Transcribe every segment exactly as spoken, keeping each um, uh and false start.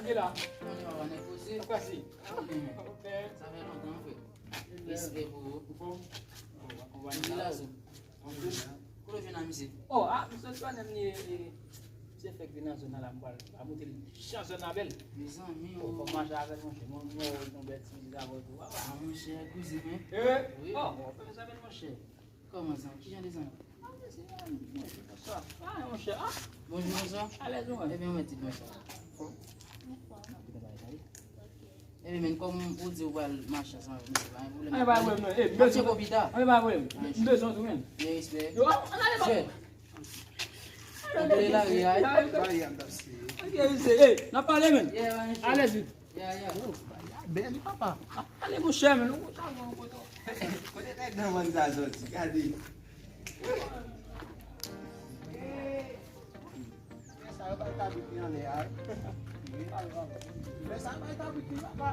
E la. Konnen papa nèg poze. Sa fè lontan, frè. Respè pou ou. Ou fò? Ou la sou. Kote w jwenn a misye? Oh, ah, misye sou anèm li, eh, misye fèk vin nan zòn nan la, m pral, m pral montre l jan zòn nan bèl. Mezanmi, oh, fòk mache avè l, monchè. Mwen, mwen, yon bèl ti vizit avè w tou, papa. Ah, monchè, kouzin mwen. Eh, oh, fè sa bèl, monchè. Kòman, zanmi? Kijan de zanmi? Ah, mèsi, ah, monchè, bonswa. Ah, monchè, ah. Bonjou, bonswa. Alèz, ou menm? Ebyen, mwen di bonswa. Ebyen, men, kòm ou di ou pral mache ansanm avèk misye, pa gen pwoblèm. Ay, pa pwoblèm, non. Eh, m bezwen. Mache pi ta. Ay, pa pwoblèm. M bezwen tou, men. Gen respè. Yo, an ale, papa. Antre la, wi, ay. Ba y ap dapse. Ok, misye, eh, n ap pale, men. Yeah, man. Alèz, wi. Ya, ya. Oh, bagay la bèl, wi, papa. Ale, monchè, men, nou konn sa nou konn. Kote nèg nan bann sa soti? Gade. Sa yo bay tabit li anlè a, wi. Sa yo bay tabit li, papa.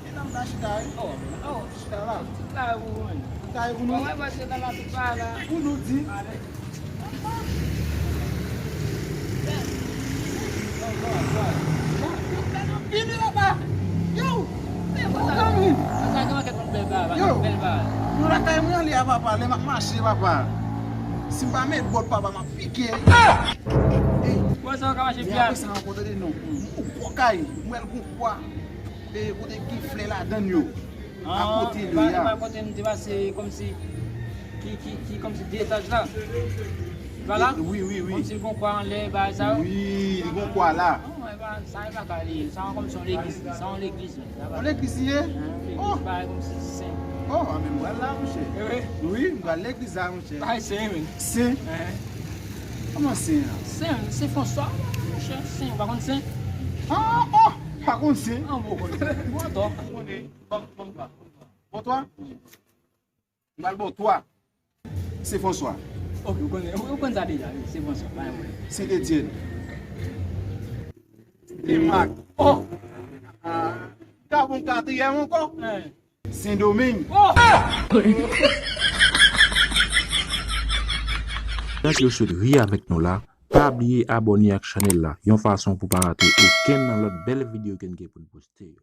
E la m ta chita, wi. Oh, oh. Chita la. Ti kay pou mwen. Ti kay pou nou. Mwen, mwen, se nan la, ti kay la. Pou nou di. Vini, papa. Yo! Yo! Nou lakay mwen li a, papa. Lè m ap mache, papa. Si m pa met bòt, papa, m ap pike. Ey! Kòman sa w ka mache byen? Apre sa ankò, tande non. Yon gwo kay, m wè l gon kwa. E kote ki flè ladann yo. Akote li a. Kote m te pase kòmsi ki, ki, ki kòmsi de etaj la. Vala? Wi, wi, wi. Kòmsi gon kwa anlè, bagay sa yo. Wi, li gon kwa la. Non, e pa, sa e pa ka li. Sa kòmsi yon legliz, sa yon legliz, men. Yon legliz li ye? Yon legliz, bagay kòmsi sen. Oh, a men m pral la, monchè. E vre? Wi, m pral legliz la, monchè. Bagay sen, men. Sen? Kòman sen an? Sen, Sen Fwanswa, monchè. Sen, ou pa konn sen? Ah, oh! Pa konn sen? Ah, bon, konn sen. Bon, atò. Bon, bon, bon. Bon, twa? M pral ba w twa. Sen Fwanswa. Ok, ou konn, ou, ou konn sa deja, wi. Sen Fwanswa, pa yon pwoblèm. Sen Etyèn. Sen Mak. Oh! Ah, ka bon katriyèm ankò? Sen Domeng. Oh! Pandan ke yo sot ri avèk nou la, pa bliye abòne ak chanèl la, yon fason pou pa rate okenn nan lòt bèl videyo ke n gen pou n poste yo.